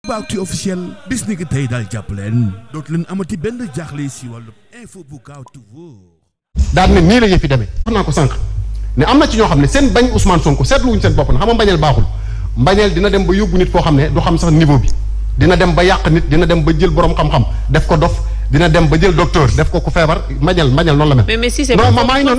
Actu officiel bis ni ki tey daal jàpp leen dootu leen amati benn jaaxle si wàllu info bu gaaw te wóor. daal ne nii la yëf yi demee wax naa ko sànq ne am na ci ñoo xam ne seen bañ Ousmane Sonko seetluwuñ seen bopp na xam nga mbañeel baaxul mbañeel dina dem ba yóbbu nit foo xam ne du xam sax niveau bi dina dem ba yàq nit dina dem ba jël borom xam-xam def ko dof dina dem ba jël docteur def ko ku feebar mbañeel noonu la mel. mais si c'est non maa ngi ñëw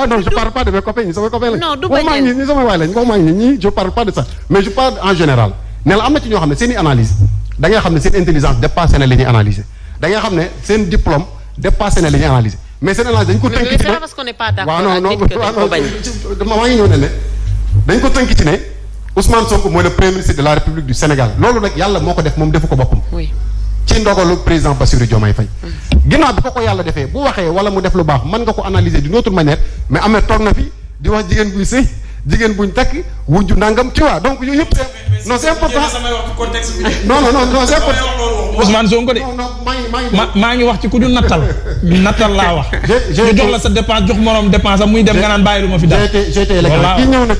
non je parle pas de mes copains ñi samay copains lañ. non du bañeel ñi samay waay lañ maa ngi ñi je parle pas de ça mais je parle en général ne la am na ci ñoo xam ne seen i analyse da ngay xam ne seen intelligence dépassé na li ñuy analyser da ngay xam ne seen diplôme dépassé na li ñuy analyser mais seen analyse dañ ko tënk ci ne parce qu'on n'est pas d'accord waaw non maa ngi ñëw ne dañ ko tënk ci ne Ousmane Sonko mooy le premier ministre de la République du Sénégal loolu nag yàlla moo ko def moom defu ko boppam. oui ci ndogalu président Bassirou Diomaye Faye. ginnaaw bi ko yàlla defee bu waxee wala mu def lu baax mën nga ko analyser d'une autre manière mais amee toog na fi di wax jigéen buy sëy jigéen buñ takk wujju ndàngam tu vois donc yooyu yëpp non c'est important non c'est important. Ousmane Sonko de. maa ngi wax ci ku ñu nattal laa wax. ñu jox la sa dépense jox morom dépense am muy dem nga naan bàyyi lu ma fi dara. j'ai été légal kii ñëw na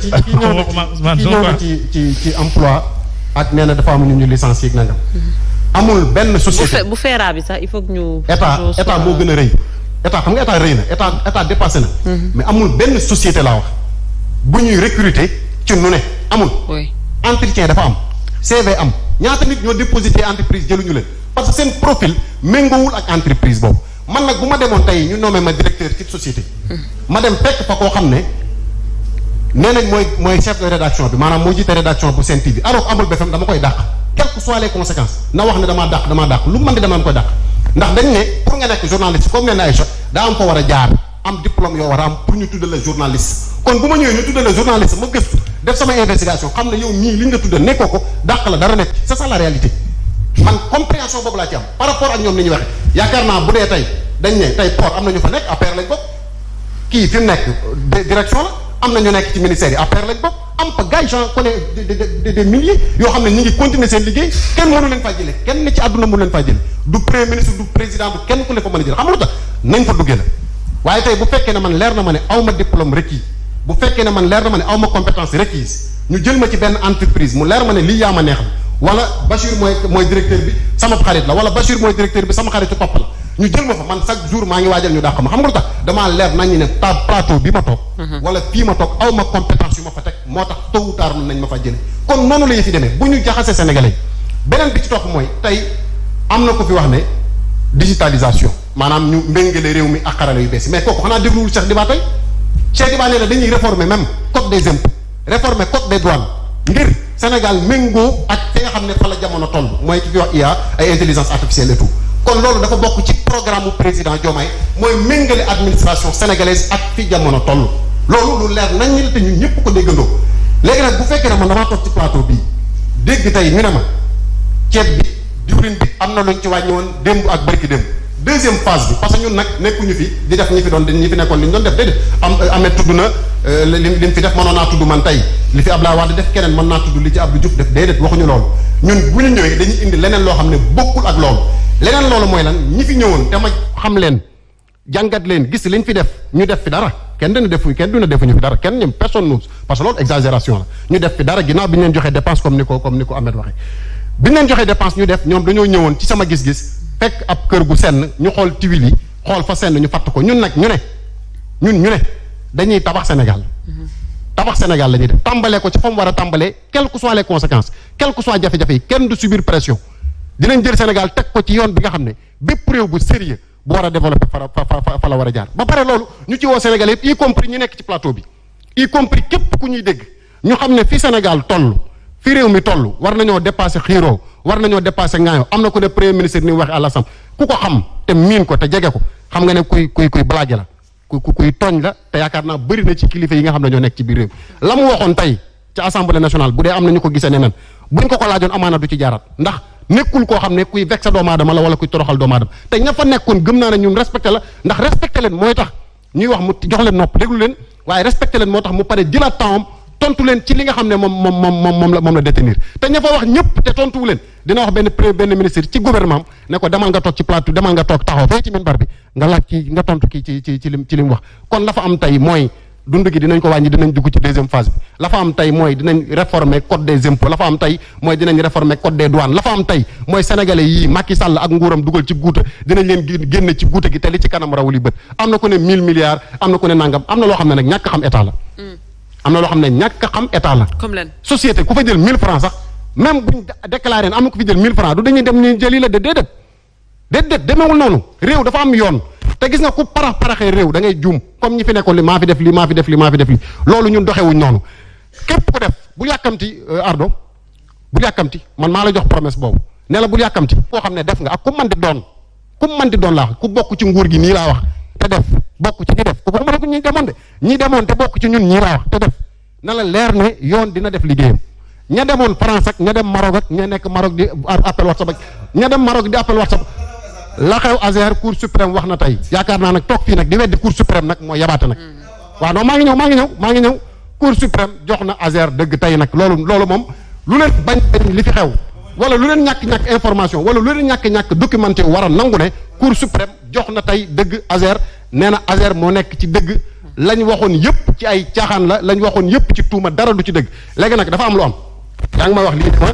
ci emploi ak nee na dafa am ñu licencié ak nangam. amul benn société bu feeraa bi sax il faut que ñu. état moo gën a rëy. état xam nga état rëy na état dépassé na. mais amul benn société laa wax bu ñuy recruter ci nu ne amul. entretien dafa am CV am ñaata nit ñoo déposité entreprise jëluñu leen parce que seen profil méngoowul ak entreprise boobu man nag bu ma demoon tey ñu nommé ma directeur ci société. ma dem fekk fa koo xam ne nee nañ mooy chef de rédaction bi maanaam moo jiite rédaction bu Sen TV alors amul BFM dama koy dàq quelles que soient les conséquences na wax ne damaa dàq lu mën di dama koy dàq ndax dañ ne pour nga nekk journaliste comme nee na Aïcha daa am ko war a jaar am diplôme yoo war a am pour ñu tuddee la journaliste kon bu ma ñëwee ñu tuddee la journaliste ma gëstu def sama investigation xam ne yow ñii li nga tuddee nekkoo ko dàq la dara nekk c'est ça la réalité man compréhension boobu laa ci am par rapport ak ñoom ni ñuy waxee yaakaar naa bu dee tey dañ ne tey port am na ñu fa nekk APR lañ bokk kii fi mu nekk direction la am na ñu nekk ci ministère yi APR lañ bokk am pa gars yi j'en connais des milliers yoo xam ne ñu ngi continuer seen liggéey kenn mënu leen faa jëlee kenn ni ci àdduna mënu leen faa jëlee du premier ministre du président du kenn ku leen fa mën a jëlee xam nga lu tax nañ fa duggee la waaye tey bu fekkee ne man leer na ma ne aw ma diplôme requis bu fekkee ne man leer na ma ne aw ma compétence requise ñu jël ma ci benn entreprise mu leer ma ne lii yaa ma neex la wala Bachir mooy directeur bi sama xarit la wala Bachir mooy directeur bi sama xaritu papa la ñu jël ma fa man chaque jour maa ngi waajal ñu dàq ma xam nga lu tax damaa leer nañ ne plateau bi ma toog wala fii ma toog aw ma compétence yu ma fa teg moo tax tôt ou tard nañ ma fa jële kon noonu la fi demee bu ñu jaxasee sénégalais beneen bi ci topp mooy tey am na ko fi wax ne digitalisation maanaam ñu méngale réew mi ak xarala yu bees yi mais kooku xanaa dégluwul Cheikh Diba tey Cheikh Diba nee na dañuy réformer même code des impôts réformer code des douanes ngir Sénégal méngoo ak fi nga xam ne fa la jamono toll mooy ki fi wax IA ay intelligence artificielle et tout kon loolu dafa bokk ci programme mu président Diomaye mooy méngale administration sénégalaise ak fi jamono toll loolu lu leer nañ la te ñun ñëpp ko déggandoo léegi nag bu fekkee ne man damaa toog ci plateau bii dégg tey ñu ne ma ceeb bi diwlin bi am na luñ ci wàññi woon démb ak barki démb deuxième phase bi parce que ñun nag nekkuñu fi di def ñi fi nekkoon li ñu doon def déedéet amee tudd na li mu fi def mënoon naa tudd man tey li fi Abdoulaye Wade def keneen mën naa tudd li ci Abdou Diouf def déedéet waxuñu loolu ñun bu ñu ñëwee dañuy indi leneen loo xam ne bokkul ak loolu leneen loolu mooy lan ñi fi ñëwoon te ma xam leen jàngat leen gis liñ fi def ñu def fi dara kenn dina defuñu fi dara kenn ñoom personne n'ose parce que loolu exagération la ñu def fi dara ginnaaw bi ñu leen joxee dépense comme ni ko Ahmed waxee bi ñu leen joxee dépense ñu def ñoom dañoo ñëwoon ci sama gis-gis fekk ab kër gu senn ñu xool tiwil yi xool fa senn ñu fatt ko ñun nag ñu ne dañuy tabax Sénégal tabax Sénégal la ñuy def tàmbalee ko ci fa mu war a tàmbalee quelles que soient les conséquences quelles que soient jafe-jafe yi kenn du subir pression dinañ jël Sénégal teg ko ci yoon bi nga xam ne bépp réew bu sérieux bu war a développer fa la war a jaar ba pare loolu ñu ci woo Sénégal yëpp y compris ñu nekk ci plateau bi y compris képp ku ñuy dégg ñu xam ne fi Sénégal toll fi réew mi toll war nañoo dépasser xiiroo war nañoo dépasser ŋaayoo am na ku ne premier ministre ni mu waxee à l'Assemblée ku ko xam te miin ko te jege ko xam nga ne kuy blague la kuy tooñ la te yaakaar naa bëri na ci kilifa yi nga xam ne ñoo nekk ci biir réew la mu waxoon tey ci assemblée nationale bu dee am na ñu ko gisee neneen buñ ko laajoon amaana du ci jaaraat ndax nekkul koo xam ne kuy vexé doomu aadama la wala kuy toroxal doomu aadama te ña fa nekkoon gëm naa ne ñun respecté la ndax respecté leen mooy tax ñuy wax mu jox leen nopp déglu leen waaye respecté leen moo tax mu pare jëlaat temps tontu leen ci li nga xam ne moom la détenir te ña fa wax ñëpp te tontuwu leen dina wax benn ministre ci gouvernement ne ko demal nga toog ci plateau demal nga toog taxaw fee ci minbar bi nga laaj ci nga tontu kii ci li mu wax kon la fa am tey mooy dund gi dinañ ko wàññi dinañ dugg ci deuxième phase bi la fa am tey mooy dinañ réformer code des impôts la fa am tey mooy dinañ réformer code des douanes la fa am tey mooy sénégalais yii Macky Sall ak nguuram dugal ci guuta dinañ leen génne ci guuta gi te li ci kanam rawuli bët am na ku ne 1000 milliards am na ku ne nangam am na loo xam ne nag ñàkk xam état la am na loo xam ne ñàkk xam état la comme lan société ku fa jël 1000 francs sax même buñ déclaré am na ku fi jël 1000 francs du dañuy dem ni jëli la de déedéet demeewul noonu réew dafa am yoon te gis nga ku paraxee réew da ngay juum comme ñi fi nekkoon li maa fi def li loolu ñun doxewuñ noonu képp ku def bul yàkkamti Ardo bul yàkkamti man maa la jox promesse boobu ne la bul yàkkamti koo xam ne def nga ak ku man di doon laa wax ku bokk ci nguur gi nii laa wax te def bokk ci ñi def ku ma ne ko ñi demoon de ñi demoon te bokk ci ñun ñii laa wax te def na la leer ne yoon dina def liggéeyam ña demoon France ak ña dem Maroc ak ña nekk Maroc di appel WhatsApp ak ña dem Maroc di appel WhatsApp la xew Azer Cour suprême wax na tey yaakaar naa nag toog fii nag di weddi Cour suprême nag mooy yabaate nag waaw non maa ngi ñëw Cour suprême jox na Azer dëgg tey nag loolu moom lu leen bañ li fi xew wala lu leen ñàkk information wala lu leen ñàkk documenté war a nangu ne Cour suprême jox na tey dëgg Azer nee na Azer moo nekk ci dëgg lañ waxoon yëpp ci ay caaxaan lañ waxoon yëpp ci tuuma dara du ci dëgg léegi nag dafa am lu am yaa ngi may wax lii dama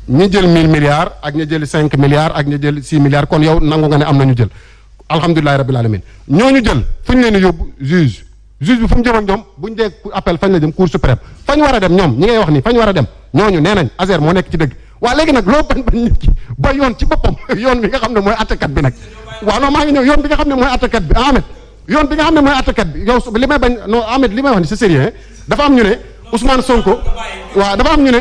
ñi jël 1000 milliards ak ñi jël 5 milliards ak ñi jël 6 milliards kon yow nangu nga ne am na ñu jël alhamdulilahi rabbil alamin ñooñu jël fu ñu leen di yóbbu juge bi fu mu jëm ak ñoom bu ñu dee appel fañ la jëm cour suprême fañ war a dem ñoom ñi ngay wax nii fañ war a dem ñooñu nee nañ Azer moo nekk ci dëgg waa léegi nag loo bañ nit ki ba yoon ci boppam yoon bi nga xam ne mooy attekat bi nag waaw non maa ngi ñëw yoon bi nga xam ne mooy attekat bi Ahmed yoon bi nga xam ne mooy attekat bi yow li may bañ non Ahmed li may wax ni c'est sérieux dafa am ñu ne Ousmane Sonko waaw dafa am ñu ne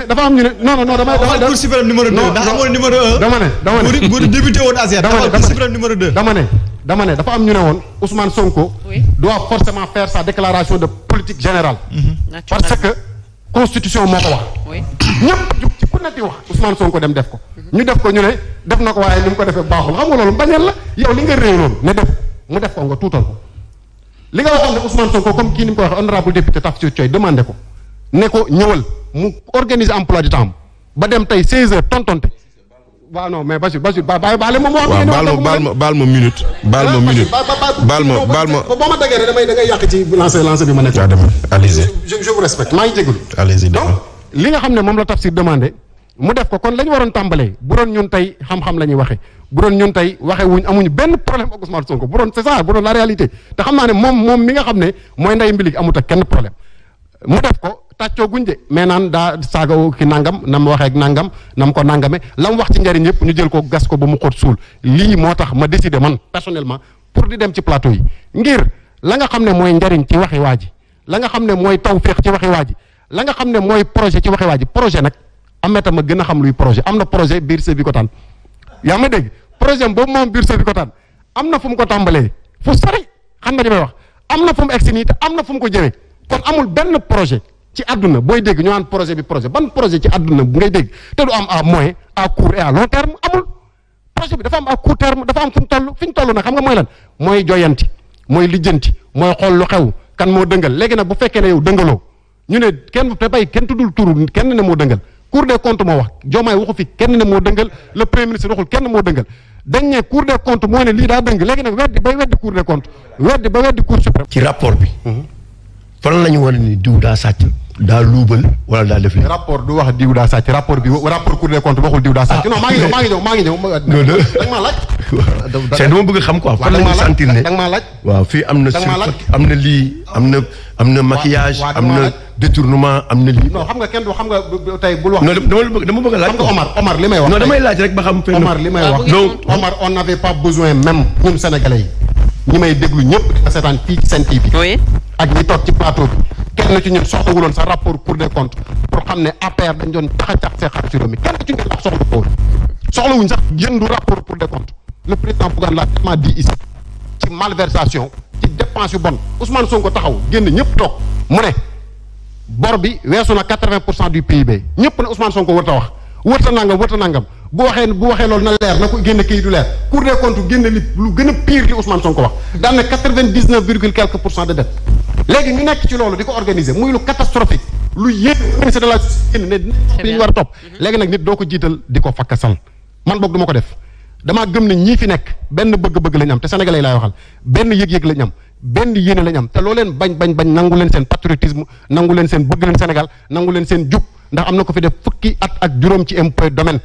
non damay Cour suprême numéro 2 ndax amoon numéro 1 dama ne bu débuté woon Azer Cour suprême numéro 2 dama ne dafa am ñu ne woon Ousmane Sonko doit forcément faire sa déclaration de politique générale parce que constitution moo ko wax ñëpp jug ci ku nekk di wax Ousmane Sonko dem def ko ñu def ko ñu ne def na ko waaye ni mu ko defee baaxul xam nga loolu bañal la yow li nga réew loolu ne def mu def ko nga tuutal ko li nga waxoon ne Ousmane Sonko comme kii ni mu ko waxee honorable député Tafsir Thioye demandé ko ne ko ñëwal mu organiser emploi du temps ba dem tey 16 heures tontonte waaw non mais Bachir baale moom wax baal ma minute baal ma boo ma dagee rek da ngay yàq ci lancé bi ma nekk allez-y je vous respecte maa ngi jégalu allez-y donc li nga xam ne moom la Tafsir demandé mu def ko kon la ñu waroon tàmbalee bu doon ñun tey xam-xam la ñuy waxe bu doon ñun tey waxe wuñ amuñu benn problème ak Ousmane Sonko bu doon c'est ça bu doon la réalité te xam naa ne moom mi nga xam ne mooy nday mbilig amut ak kenn problème mu def ko tàccoo guñ de mais naan daa saaga ki nangam na mu waxee ak nangam na mu ko nangame la mu wax ci njariñ yëpp ñu jël ko gas ko ba mu xóot suul lii moo tax ma décidé man personnellement pour di dem ci plateau yi ngir la nga xam ne mooy njariñ ci waxi waa ji la nga xam ne mooy tawféex ci waxi waa ji la nga xam ne mooy projet ci waxi waa ji projet nag ameta ma gën a xam luy projet am na projet biir Sébikotane yaa ma dégg projet boobu moom biir Sébikotane am na fu mu ko tàmbalee fu sori xam nga li may wax am na fu mu egsi nii te am na fu mu ko jëmee kon amul benn projet ci àdduna booy dégg ñu naan projet bi projet ban projet ci àdduna bu ngay dégg te du am à moyen à court et à long terme amul projet bi dafa am à court terme dafa am fu mu toll fi ñu toll nag xam nga mooy lan mooy joyanti mooy lijjanti mooy xool lu xew kan moo dëngal léegi nag bu fekkee ne yow dëngaloo ñu ne kenn te bay kenn tuddul turu kenn ne moo dëngal Cour des comptes moo wax Diomaye waxu fi kenn ne moo dëngal le premier ministre waxul kenn moo dëngal dañ ne Cour des comptes mooy ne lii daa dëng léegi nag weddi Cour des comptes weddi Cour suprême ci rapport bi fan la ñu war a ni diw daa sàcc daa luubal wala daa def li rapport du wax diw daa sàcc rapport Cour des comptes waxul diw daa sàcc non maa ngi ñëw da nga maa laaj c'est dama bëgg xam quoi fan la ñu sentir ne da nga maa laaj waaw fii am na am na lii am na maquillage am na détournement am na lii non xam nga kenn du xam nga tey bul wax non dama bëgg a laaj xam nga Omar li may wax non damay laaj rek ba xam fenn Omar li may wax donc Omar on n'avait pas besoin même ñun sénégalais yi ñi may déglu ñëpp di seetaan fii ci Sen TV ak ñi toog ci plateau bi kenn ci ñun soxlawuloon sa rapport Cour des comptes pour xam ne APR dañ doon tax see xar ci réew mi kenn ci ñun wax soxla ko woon soxlawuñ sax jëndu rapport Cour des comptes le président Bougane l'a tellement dit ici ci malversation ci dépense yu bon Ousmane Sonko taxaw génn ñëpp toog mu ne bor bi weesu na 80% du PIB ñëpp ne Ousmane Sonko wërta wax wërta nangam bu waxee loolu na leer na ko génne kayit du leer Cour des comptes génne li lu gën a pire li Ousmane Sonko wax daan na 99 virgule quelque % de dette léegi ñu nekk ci loolu di ko organiser muy lu catastrophique lu yéen ministre de la justice ne li ñu war a topp léegi nag nit doo ko jiital di ko fakkasal man boog du ma ko def damaa gëm ne ñii fi nekk benn bëgg-bëgg lañ am te sénégalais laay waxal benn yëg-yëg lañ am benn yéene lañ am te loo leen bañ nangu leen seen patriotisme nangu leen seen bëgg leen Sénégal nangu leen seen jub ndax am na ko fi def fukki at ak juróom ci impôt domaine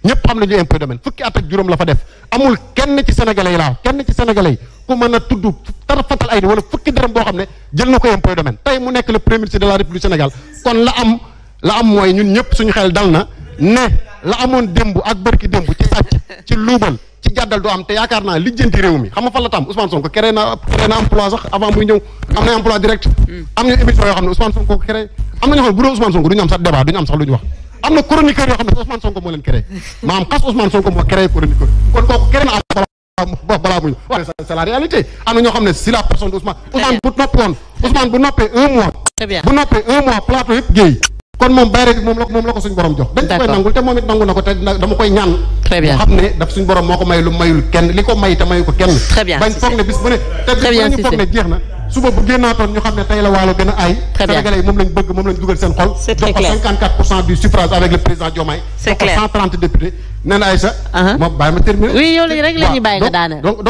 ñëpp xam nañu impôt domaine fukki at ak juróom la fa def amul kenn ci sénégalais yi laa kenn ci sénégalais yi ku mën a tudd dara fatal ay wala fukki dërëm boo xam ne jël na ko impôt domaine tey mu nekk le premier ministre de la République du Sénégal kon la am mooy ñun ñëpp suñu xel dal na ne la amoon démb ak bërki démb ci sàcc ci luubal ci jàddal du am te yaakaar naa lijjanti réew mi xam nga fan la tam Ousmane Sonko créé na emploi sax avant muy ñëw am na emploi direct am na émission yoo xam ne Ousmane Sonko ko créé am na ñoo xam ne bu dee Ousmane Sonko du ñu am sax débat du ñu am sax lu ñu wax am na chroniqueur yoo xam ne Ousmane Sonko moo leen créé maanaam xas Ousmane Sonko moo créé chroniqueur kon kooku créé na balaa muy waaye c'est la réalité am na ñoo xam ne si la personne de Ousmane bu noppi woon Ousmane bu noppee un mois plateau yëpp géey kon moom bayre bi moom la ko suñu borom jox dañ koy nangul te moom it nangu na ko te dama koy ñaan xam ne daf suñu borom moo ko may lu mayul kenn li ko may te mayu ko kenn bañ foog ne bis bu ne te bis bu ñu foog ne jeex na suba bu génnaatoon ñu xam ne tey la waalo gën a aay sénégalais yi moom lañ bëgg moom lañ dugal seen xol jox ko 54% du suffrage avec le président Diomaye jox ko 130 députés nee na Aïssa moom bàyyi ma terminer oui yow rek la ñuy bàyyi nga daaneel donc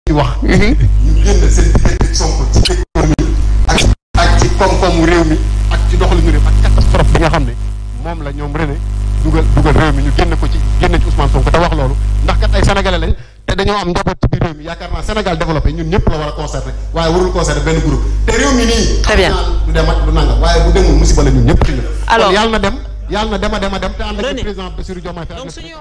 bu wax ñu génn seen Sonko ci économie ak ci koom-koomu réew mi ak ci doxalinu réew ak catastrophe bi nga xam ne moom la ñoom René dugal réew mi ñu génn ci Ousmane Sonko te wax loolu ndax kat ay sénégalais lañ te dañoo am njaboot ci biir réew mi yaakaar naa Sénégal développé ñun ñëpp la war a concerné waaye warul concerné benn groupe te réew mi nii très bien du dem ak du nangam waaye bu demul musiba la ñun ñëpp ci la alors yàlla na dem te ànd ak président Bassirou Diomaye Faye